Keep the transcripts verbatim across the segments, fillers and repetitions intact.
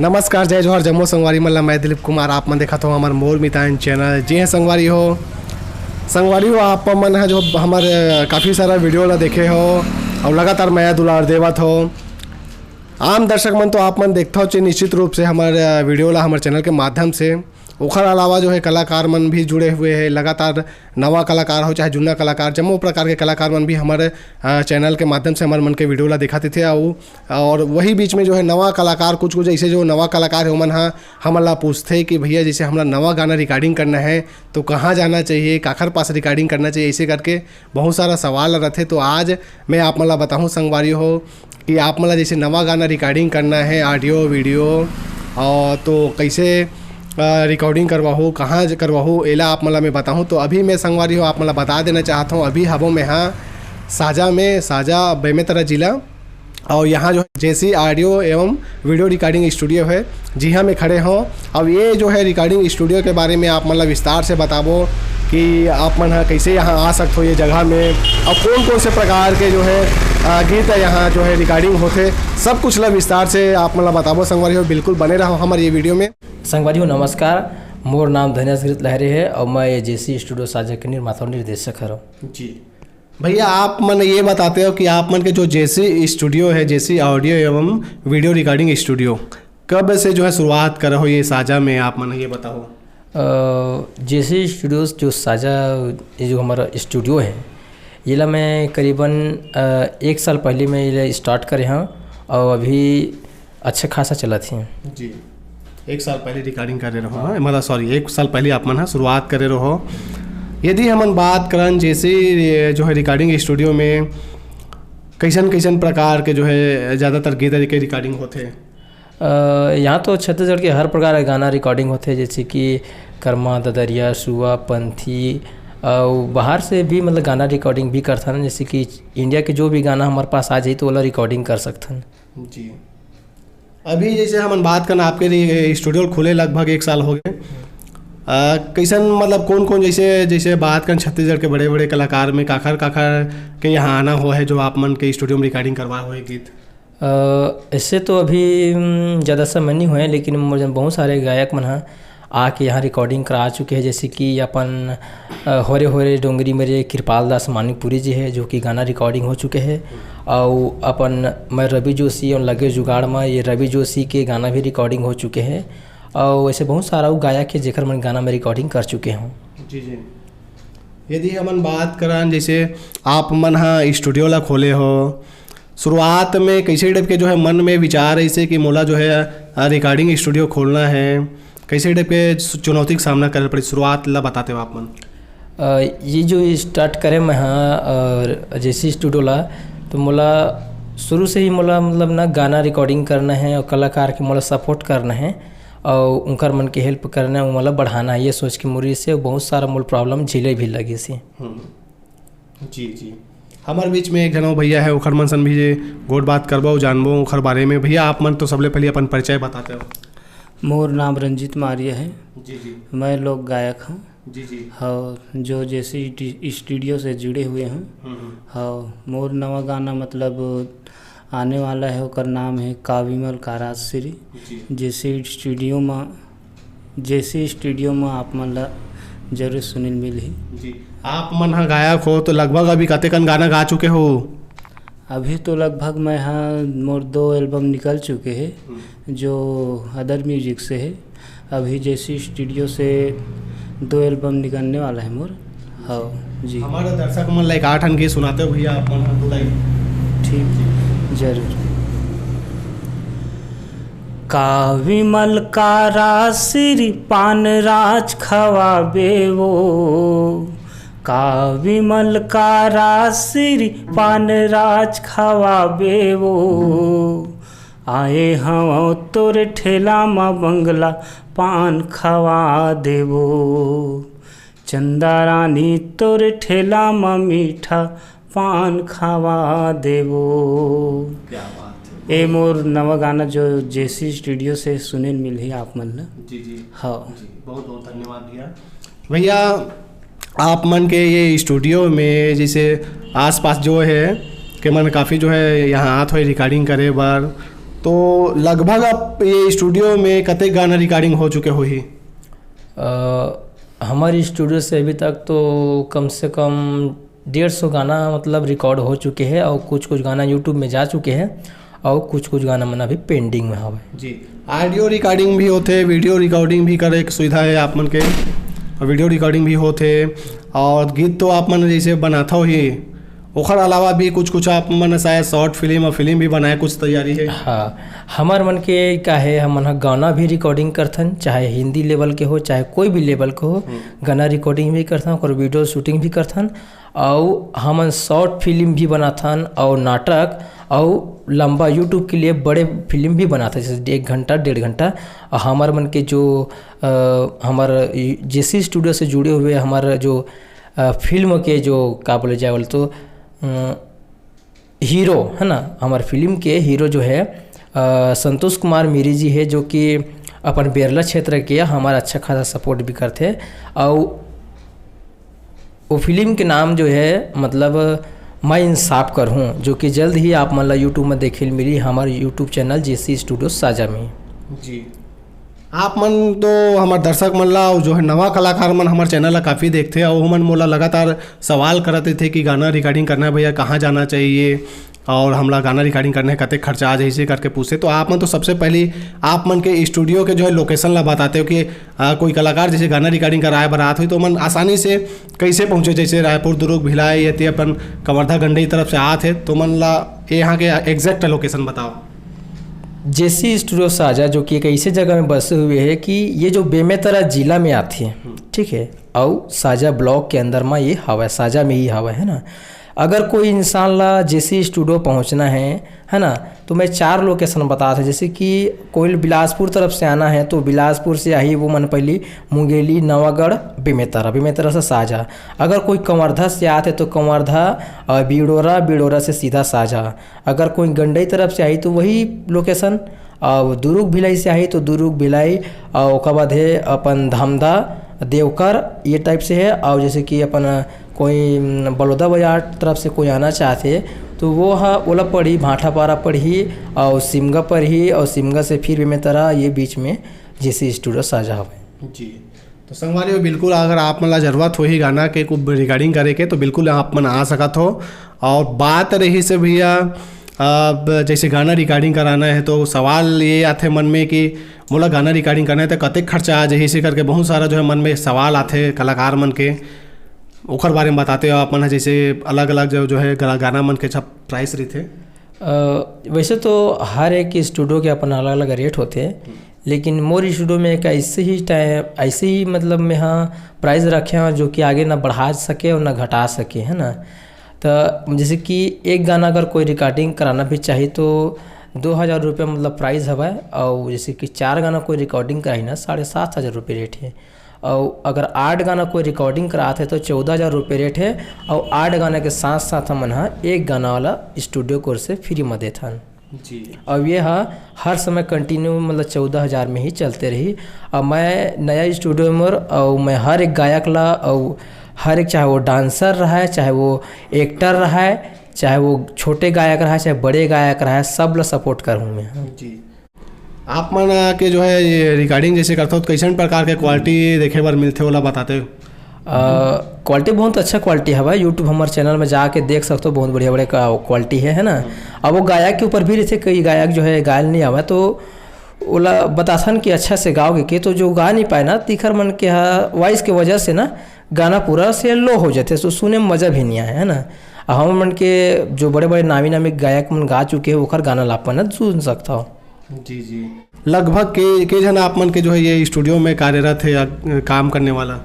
नमस्कार, जय जोहार, जम्मो संगवारी मन ला। मैं दिलीप कुमार, आप मन देखत हो हमर मोर मितान चैनल। जी हाँ संगवारी हो, संगवारी हो, आप मन ह जो हमर, अ, काफ़ी सारा वीडियो ला देखे हो और लगातार मया दुलार देवत हो। आम दर्शक मन तो आप मन देखत हो चे निश्चित रूप से हमर, अ, वीडियो ला हमर चैनल के माध्यम से। ओखर अलावा जो है कलाकार मन भी जुड़े हुए हैं, लगातार नवा कलाकार हो चाहे जुन्ना कलाकार, जम्मो प्रकार के कलाकार मन भी हमर, अ, चैनल के माध्यम से हमर मन के वीडियो ला दिखाते थे। अउ और वही बीच में जो है नवा कलाकार, कुछ कुछ ऐसे जो नवा कलाकार है, ओमन हा हमन ला पूछथे कि भैया, जैसे हमरा नवा गाना रिकॉर्डिंग करना है तो कहाँ जाना चाहिए, काखर पास रिकॉर्डिंग करना चाहिए, ऐसे करके बहुत सारा सवाल रहथे। तो आज मैं आप मन ला बताहूँ संगवारी हो कि आप मन ला जैसे नवा गाना रिकॉर्डिंग करना है, ऑडियो वीडियो, और तो कैसे, अ, रिकॉर्डिंग करवाहू, कहाँ ज-, करवाहू, एला आप मन ला मैं बताहूँ। तो अभी मैं संगवारी हो आप मन ला बता देना चाहत हूँ, अभी हबो मैं हाँ साजा में, साजा बेमेतरा जिला, और यहाँ जो है जेसी ऑडियो एवं वीडियो रिकॉर्डिंग स्टूडियो है, जी हाँ मैं खड़े हों। अब ये जो है रिकॉर्डिंग स्टूडियो के बारे में आप मन ला विस्तार से बताबो कि आप मन ह कैसे यहाँ आ सकते हो ये जगह में, और कौन कौन से प्रकार के जो है, अ, गीत है यहाँ जो है रिकॉर्डिंग होथे, सब कुछ ला विस्तार से आप मन ला बताबो संगवारी हो। बिल्कुल बने रहो हमारे ये वीडियो में। संगवारी हो नमस्कार, मोर नाम धनेश गिरत लहरे है और मैं ये जेसी स्टूडियो साजा के निर्माता और निर्देशक हरों। जी भैया, आप मन ये बताते हो कि आप मन के जो जेसी स्टूडियो है, जेसी ऑडियो एवं वीडियो रिकॉर्डिंग स्टूडियो, कब से जो है शुरुआत करे हो ये साजा में, आप मन ये बताओ। अ, जेसी स्टूडियोज जो साजा, ये जो हमारा स्टूडियो है, ये ला मैं करीबन, अ, एक साल पहले मैं ये स्टार्ट करे हाँ और अभी अच्छा खासा चलत हे। जी, एक साल पहले रिकॉर्डिंग करे रहो, हाँ, मतलब सॉरी, एक साल पहले आप मन ह शुरुआत करे रहो। यदि हमन बात करन जेसी, ये जो है रिकॉर्डिंग स्टूडियो में कैसन कैसन प्रकार के जो है ज़्यादातर गीत के रिकॉर्डिंग होथे? अ, यहाँ तो छत्तीसगढ़ के हर प्रकार के गाना रिकॉर्डिंग होथे, जैसे कि कर्मा, ददरिया, सुआ, पंथी, अउ बाहर से भी मतलब गाना रिकॉर्डिंग भी करथन, जैसे कि इंडिया के जो भी गाना हमारे पास आ जाही तो ओला रिकॉर्डिंग कर सकथन। जी, अभी जैसे हमन बात करना, आपके लिए स्टूडियो खुले लगभग एक साल हो गए। अ, कैसन, मतलब कौन कौन, जैसे जैसे बात करन छत्तीसगढ़ के बड़े बड़े कलाकार में काखर काखर के यहाँ आना हो है जो आप मन के स्टूडियो में रिकॉर्डिंग करवाए हुए गीत? अ, ऐसे तो अभी, उम, ज़्यादा समय नहीं हुए, लेकिन मोर जन बहुत सारे गायक मन ह आके यहाँ रिकॉर्डिंग करा चुके हैं, जैसे कि अपन, अ, होरे होरे डोंगरी मेरे कृपाल दास मानिकपुरी जी है, जो कि गाना रिकॉर्डिंग हो चुके हैं। और अपन मैं रवि जोशी और लगे जुगाड़ में, ये रवि जोशी के गाना भी रिकॉर्डिंग हो चुके हैं। और ऐसे बहुत सारा वो गायक है जेकर मन गाना में रिकॉर्डिंग कर चुके हों। जी जी। यदि हमन बात करन, जैसे आप मन ह स्टूडियो ला खोले हो, शुरुआत में कैसे टाइप के जो है मन में विचार ऐसे कि मोला जो है, अ, रिकॉर्डिंग स्टूडियो खोलना है, कैसे टाइप के चुनौती का सामना करे पड़ी, शुरुआत ला बताते हो आप मन? अ, ये जो स्टार्ट करे मैं हाँ और जेसी स्टूडियो ला, तो मोला शुरू से ही मोला मतलब ना गाना रिकॉर्डिंग करना है और कलाकार के मोला सपोर्ट करना है और उनकर मन के हेल्प करना है, मोला बढ़ाना है, ये सोच के मोर से बहुत सारा मोल प्रॉब्लम झेले भी लगे से। हम्म। जी जी। हमारे बीच में एक घनो भैया है, ओखर मन सन भी जे गोठ बात करबो, जानबो ओखर बारे में। भैया, आप मन तो सबले पहले अपन परिचय बताते हो। मोर नाम रंजीत मारिया है। जी जी। मैं लोक गायक हूँ। जी जी। हाँ, जो जेसी स्टूडियो से जुड़े हुए हैं। हम्म हम्म। हाँ, मोर नवा गाना मतलब आने वाला है, ओकर नाम है का विमल का राजश्री। जी। जेसी स्टूडियो में, जेसी स्टूडियो में आप मन ला जरूर सुने ल मिलही। जी। आप मन ह गायक हो तो लगभग अभी कतेकन गाना गा चुके हो? अभी तो लगभग मैं ह, मोर दो एल्बम निकल चुके हैं, हम्म। जो अदर म्यूजिक से है। अभी जेसी स्टूडियो से दो एल्बम निकलने वाला है मोर। हाँ जी। हमारे दर्शक मन ला एक आठ ठन गीत सुनाते हो भैया, आप मन ह दो लाइन। ठीक, जरूर। का विमल का राजश्री पान राज खवाबे वो, का विमल का राजश्री पान राज खवाबे वो, आए हवं तोर ठेला म बंगला पान खवा देबो। चंदा रानी तोर ठेला म मीठा पान खवा देबो। क्या बात है। ए मोर नवा गाना जो जेसी स्टूडियो से सुने ल मिलही आप मन ला। जी जी। हाँ। जी, बहुत बहुत धन्यवाद भैया। भैया, आप मन के ये स्टूडियो में जैसे आसपास जो है के मन काफ़ी जो है यहाँ आत होए रिकॉर्डिंग करे बर, तो लगभग आप ये स्टूडियो में कतेक गाना रिकॉर्डिंग हो चुके होही? अ, हमारे स्टूडियो से अभी तक तो कम से कम डेढ़ सौ गाना मतलब रिकॉर्ड हो चुके हैं और कुछ कुछ गाना YouTube में जा चुके हैं और कुछ कुछ गाना मन अभी पेंडिंग में हवे। जी, ऑडियो रिकॉर्डिंग भी होथे, वीडियो रिकॉर्डिंग भी करे के सुविधा है आप मन के, और वीडियो रिकॉर्डिंग भी होथे, और गीत तो आप मन जैसे बनाथो ही, ओखर अलावा भी कुछ कुछ आप मन शायद शॉर्ट फिल्म और फिल्म भी बनाए, कुछ तैयारी है? हाँ, हमर मन के का है, हमन ह गाना भी रिकॉर्डिंग करथन, चाहे हिंदी लेवल के हो, चाहे कोई भी लेवल के हो, गाना रिकॉर्डिंग भी करथन, ओकर वीडियो शूटिंग भी करथन। अउ हमन शॉर्ट फिल्म भी बनाथन अउ नाटक अउ लंबा YouTube के लिए बड़े फिल्म भी बनाथन, जैसे एक घंटा, डेढ़ घंटा। अउ हमर मन के जो, अ, हमर जेसी स्टूडियो से जुड़े हुए हमर जो, अ, फिल्म के जो का बोले जाए बोले तो, अ, हीरो है ना, हमर फिल्म के हीरो जो है, अ, संतोष कुमार मिरी जी है, जो कि अपन बेरला क्षेत्र के हमर अच्छा खासा सपोर्ट भी करथे। अउ वो फिल्म के नाम जो है, मतलब, मैं इंसाफ करहूँ, जो कि जल्द ही आप मन ला YouTube में देखे ल मिली, हमर YouTube चैनल जेसी स्टूडियो साजा में। जी, आप मन तो हमर दर्शक मन ला, अउ जो है नवा कलाकार मन हमर चैनल ला काफ़ी देखथे, अउ ओमन मोला लगातार सवाल करत रहिथे कि गाना रिकॉर्डिंग करना है भैया, कहाँ जाना चाहिए, और हमला गाना रिकॉर्डिंग करना है, कतेक खर्चा आ जाही, इसे करके पूछे। तो आप मन तो सबसे पहले आप मन के स्टूडियो के जो है लोकेशन ला बताते हो कि, आ, कोई कलाकार जैसे गाना रिकॉर्डिंग कराए बर आत होही, तो ओमन आसानी से कैसे पहुँचे, जैसे रायपुर, दुर्ग, भिलाई, या ते अपन कवर्धा, गंडई तरफ से आत है, तो ओमन ला ये यहाँ के एग्जैक्ट लोकेशन बताओ। जेसी स्टूडियो साजा, जो कि एक ऐसे जगह में बसे हुए है कि ये जो बेमेतरा जिला में आती है, ठीक है, और साजा ब्लॉक के अंदर में ये हवा है, साजा में ही हवा है ना। अगर कोई इंसान ला जेसी स्टूडियो पहुंचना है, है ना, तो मैं चार लोकेशन बता था, जैसे कि कोई बिलासपुर तरफ से आना है तो बिलासपुर से आही वो मन पहली मुंगेली, नवागढ़, बेमेतरा, बेमेतरा से साजा। अगर कोई कवर्धा से आते तो कवर्धा, अ, बिड़ोरा, बिड़ोरा से सीधा साजा। अगर कोई गंडई तरफ से आई तो वही लोकेशन, और दुर्ग भिलाई से आई तो दुर्ग भिलाई, और ओकर बाद है अपन धमधा, देवकर, ये टाइप से है। और जैसे कि अपन कोई, उम, बलौदा बाजार तरफ से कोई आना चाहते तो वो ह ओला पड़ी, भाटापारा पड़ी, और सिमगा पड़ी, और सिमगा से फिर बेमेतरा, ये बीच में जेसी स्टूडियो साजा हवे। जी, तो संगवारी हो, बिल्कुल अगर आप मन ला जरूरत होही गाना के कुछ रिकॉर्डिंग करे के, तो बिल्कुल आप मन आ सकत हो। और बात रही से भैया, अब जैसे गाना रिकॉर्डिंग कराना है, तो सवाल ये आथे मन में कि मोला गाना रिकॉर्डिंग करना है तो कतेक खर्चा आ जाही, इसे करके बहुत सारा जो है मन में सवाल आथे कलाकार मन के। ओखर बारे में बताते हो आप मन ह, जैसे अलग-अलग जो, जो है गा-, गाना मन के अच्छा प्राइस रहिथे? अ, वैसे तो हर एक स्टूडियो के अपन अलग-अलग रेट होथे, लेकिन मोर स्टूडियो में एक ऐसे ही टाइ-, ऐसे ही मतलब मैं ह प्राइस रखे हव जो कि आगे ना बढ़ा सके और ना घटा सके, है ना? त जैसे कि एक गाना अगर कोई रिकॉर्डिंग कराना भी चाही तो दो हज़ार रुपया मतलब प्राइस हवय, और जैसे कि चार गाना कोई रिकॉर्डिंग कराही ना, साढ़े सात हज़ार रुपये रेट हे। और अगर आठ गाना कोई रिकॉर्डिंग करात हे तो चौदह हज़ार रुपये रेट हे। और आठ गाना के साथ साथ हमन ह एक गाना वाला स्टूडियो कोर्स से फ्री में देथन। जी। अब ये ह हर समय कंटिन्यू मतलब चौदह हज़ार में ही चलते रही। अब मैं नया स्टूडियो में और, और मैं हर एक गायक ला, और हर एक, चाहे वो डांसर रहे, चाहे वो एक्टर रहे, चाहे वो छोटे गायक रहे, चाहे बड़े गायक रहे, सब ला सपोर्ट करहूँ मैं। जी। आप मन के जो है ये रिकॉर्डिंग जैसे करथो, तो कैसन प्रकार के क्वालिटी देखे बर मिलथे, ओला बताते हो? अ, क्वालिटी बहुत अच्छा क्वालिटी हवय। YouTube हमर चैनल में जाके देख सकथो, बहुत बढ़िया बढ़िया का क्वालिटी है, है ना? अब वो गायक के ऊपर भी रहिथे, कई गायक जो है गायल नहीं आवे, तो ओला बताथन कि अच्छा से गाओगे के, तो जो गा नहीं पाए ना, तिखर मन के हा वॉइस के वजह से ना गाना पूरा से लो हो जाथे, तो सुने में मजा भी नहीं आए, है ना? आ हमर मन के जो बड़े-बड़े नामी-नामी गायक मन गा चुके हैं, ओखर गाना ला अपन सुन सकथव। जी, जी। लगभग के, के झन आप मन के जो है ये स्टूडियो में कार्यरत है या काम करने वाला?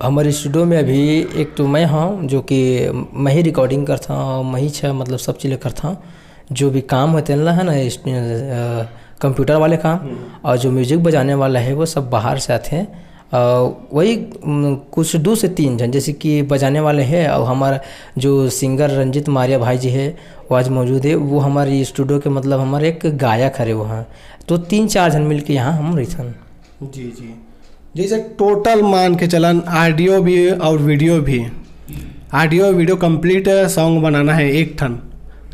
हमर स्टूडियो में अभी एक तो मैं हूँ, जो कि मैं ही रिकॉर्डिंग करता हूँ, मैं ही छ-, मतलब सब चीज़ करता हूँ। जो भी काम होते हैं ना, है ना, इस, अ, कंप्यूटर वाले काम, हम्म। और जो म्यूजिक बजाने वाला है, वो सब बाहर से आते हैं। अ, वही, उम, कुछ दो से तीन जन, जैसे कि बजाने वाले हैं, और हमारा जो सिंगर रंजीत मारिया भाई जी है, वो आज मौजूद है। वो हमारे स्टूडियो के, मतलब, हमारे एक गायक हरे वहाँ, तो तीन चार जन मिलके यहाँ हम रहिथन। जी, जी। जैसे टोटल मान के चलन, ऑडियो भी और वीडियो भी, ऑडियो वीडियो कंप्लीट सॉन्ग बनाना है एक ठन,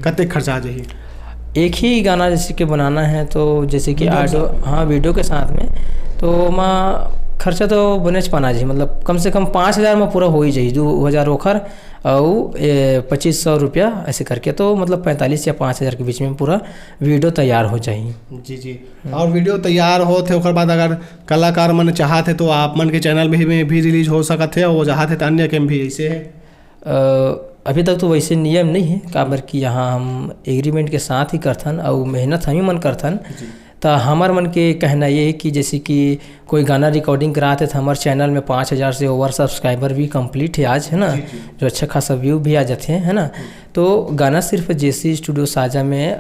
कते खर्चा आ जाही? एक ही गाना जैसे कि बनाना है, तो जैसे कि वीडियो के ऑडियो, साथ में। हाँ, वीडियो के साथ में, तो ओमा खर्चा तो बनेच पाना जी, मतलब, कम से कम पाँच हज़ार में पूरा हो ही जाही। दो हज़ार ओखर अउ, ए, पच्चीस सौ रुपया ऐसे करके, तो मतलब पैंतालीस या पाँच हज़ार के बीच में पूरा वीडियो तैयार हो जाही। जी, जी। हम्म। और वीडियो तैयार होत हे, ओकर बाद अगर कलाकार मन चाहत हे, तो आप मन के चैनल में भी, में भी रिलीज हो सकत हे, और वो चाहत हे, तो अन्य के में भी ऐसे है। अ, अभी तक तो वैसे नियम नहीं है, काबर कि यहाँ हम एग्रीमेंट के साथ ही करथन, अउ मेहनत हम ही मन करथन। जी। त हमर मन के कहना ये है कि जैसे कि कोई गाना रिकॉर्डिंग करात हे, तो हमर चैनल में पाँच हज़ार से ओवर सब्सक्राइबर भी कंप्लीट है आज, है ना, जी, जी। जो अच्छा खासा व्यू भी आ जाते हैं, है ना। हम्म। तो गाना सिर्फ जेसी स्टूडियो साजा में, अ,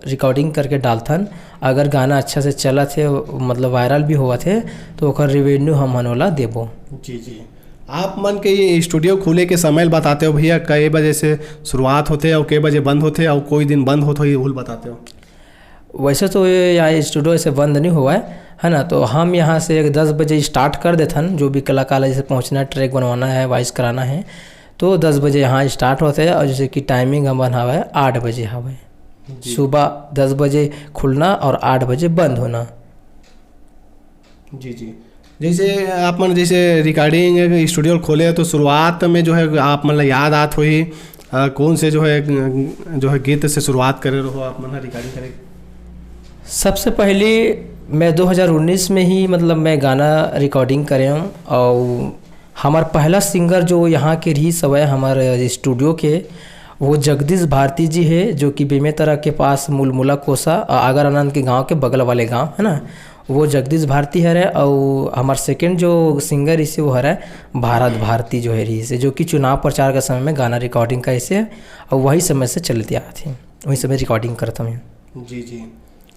रिकॉर्डिंग करके डालथन। अगर गाना अच्छा से चलत हे, मतलब, वायरल भी होवत हे, तो ओकर रेवेन्यू हम मन ओला देबो। जी, जी। आप मन के ये स्टूडियो खुले के समय ल बताते हो भैया, कई बजे से शुरुआत होथे और कई बजे बंद होथे और कोई दिन बंद होथे, ये भूल बताते हो? वैसे तो ये यहाँ स्टूडियो ऐसे बंद नहीं हुआ है, है ना। तो हम यहाँ से एक दस बजे स्टार्ट कर देथन, जो भी कलाकार है, जैसे पहुँचना है, ट्रैक बनवाना है, वॉइस कराना है, तो दस बजे यहाँ स्टार्ट होथे। और जैसे कि टाइमिंग हमन हवे आठ बजे हवे, जी। सुबह दस बजे खुलना और आठ बजे बंद होना। जी, जी। जैसे आप मन जैसे रिकॉर्डिंग स्टूडियो खोले, तो शुरुआत में जो है आप मन ला याद आत होही, अ, कौन से जो है, जो है गीत से शुरुआत करे रहो आप मन ह रिकॉर्डिंग करे? सबसे पहले मैं दो हज़ार उन्नीस में ही, मतलब, मैं गाना रिकॉर्डिंग करे हूँ, और हमार पहला सिंगर जो यहाँ के रही सवय हमार स्टूडियो के, वो जगदीश भारती जी है, जो कि बेमेतरा के पास मुलमुला कोसा, अ, आगर आनंद के गांव के बगल वाले गांव है ना, वो जगदीश भारती हरे। और हमार सेकंड जो सिंगर इसे वो हरे भारत भारती जो है रही से, जो कि चुनाव प्रचार के समय में गाना रिकॉर्डिंग का इसे, और वही समय से चलते आते हैं, वही समय रिकॉर्डिंग करता हूँ। जी, जी।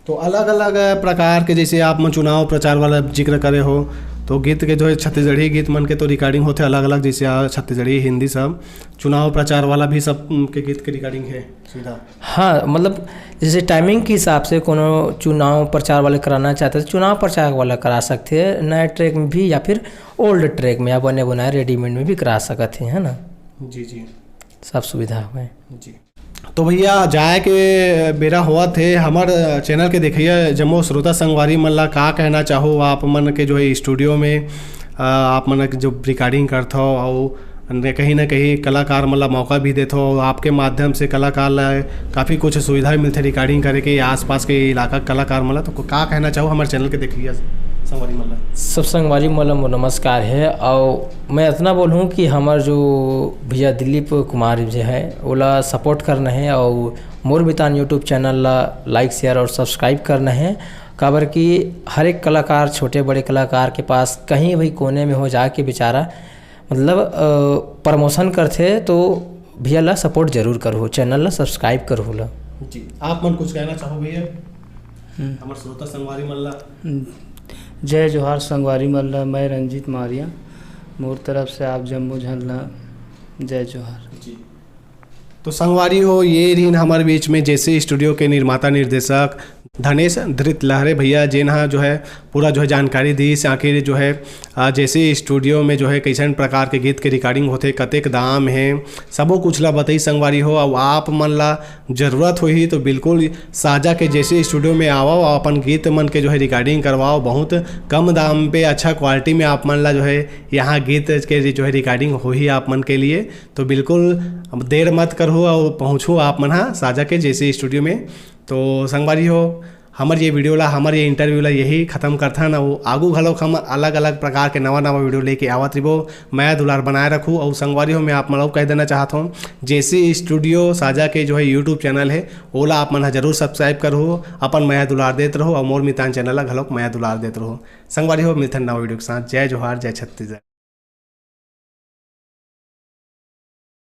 तो अलग-अलग प्रकार के, जैसे आप मन चुनाव प्रचार वाला जिक्र करे हो, तो गीत के जो है छत्तीसगढ़ी गीत मन के तो रिकॉर्डिंग होथे अलग-अलग, जैसे आ छत्तीसगढ़ी, हिंदी सब, चुनाव प्रचार वाला भी सब, उम, के गीत के रिकॉर्डिंग है सीधा? हाँ, मतलब जैसे टाइमिंग के हिसाब से कोनो चुनाव प्रचार वाले कराना चाहते हैं, तो चुनाव प्रचार वाला करा सकते हैं नए ट्रैक में भी, या फिर ओल्ड ट्रैक में या बने बनाए रेडीमेड में भी करा सकते हैं, है ना? जी, जी। सब सुविधा है। जी। तो भैया, जाए के बेरा होवत हे, हमर चैनल के देखइया जम्मो श्रोता संगवारी मन ला का कहना चाहो आप मन के जो है स्टूडियो में, अ, आप मन के जो रिकॉर्डिंग करथो, अउ न-, कहीं ना कहीं कलाकार मन ला मौका भी देथो, अउ आपके माध्यम से कलाकार ला काफ़ी कुछ सुविधा भी मिलथे रिकॉर्डिंग करे के, आसपास के इलाका के कलाकार मन ला, तो का कहना चाहो हमर चैनल के देखइया संगवारी मन ला? सब संगवारी मन ला मोर नमस्कार है, अउ मैं इतना बोलूँ कि हमर जो भैया दिलीप कुमार जी है, ओला सपोर्ट करना है, अउ मोर मितान YouTube चैनल ला लाइक, शेयर और सब्सक्राइब करना है, काबर कि हर एक कलाकार, छोटे बड़े कलाकार के पास कहीं भी कोने में हो जाके बेचारा, मतलब, अ, प्रमोशन करथे, तो भैया ला सपोर्ट जरूर करहु, चैनल ला सब्सक्राइब करहु ला। जी, आप मन कुछ कहना चाहो भैया? हम्म। हमर श्रोता संगवारी मन ला। हम्म। जय जोहार संगवारी मन ला, मैं रंजीत मौर्य, मोर तरफ से आप जम्मो झन ला जय जोहार। जी। तो संगवारी हो, ये रहिन हमर बीच में जेसी स्टूडियो के निर्माता निर्देशक धनेश धृत लहरे भैया, जेन हा जो है पूरा जो है जानकारी दीस, आखिर जो है, आ, जेसी स्टूडियो में जो है कैसन प्रकार के गीत के रिकॉर्डिंग होथे, कतेक दाम है, सबो कुछ ला बताई संगवारी हो। अउ आप मन ला जरूरत होही तो बिल्कुल साजा के जेसी स्टूडियो में आवव, अउ अपन गीत मन के जो है रिकॉर्डिंग करवाओ। बहुत कम दाम पे अच्छा क्वालिटी में आप मन ला जो है यहाँ गीत के जो है रिकॉर्डिंग होही आप मन के लिए। तो बिल्कुल अब देर मत करहु अउ पहुँचहु आप मन हा साजा के जेसी स्टूडियो में। तो संगवारी हो, हमर ये वीडियो ला, हमर ये इंटरव्यू ला यही खत्म करथन। अउ आगू घलोक हम अलग-अलग प्रकार के नवा-नवा वीडियो लेके आवत रहिबो। मया दुलार बनाए रखू। अउ संगवारी हो, मैं आप मन ला कह देना चाहत हूँ, जेसी स्टूडियो साजा के जो है YouTube चैनल है, ओला आप मन ह जरूर सब्सक्राइब करहु, अपन मया दुलार देत रहू अउ मोर मितान चैनल ला घलोक मया दुलार देत रहू। संगवारी हो, मिलथन नवा वीडियो के साथ। जय जोहार, जय छत्तीसगढ़।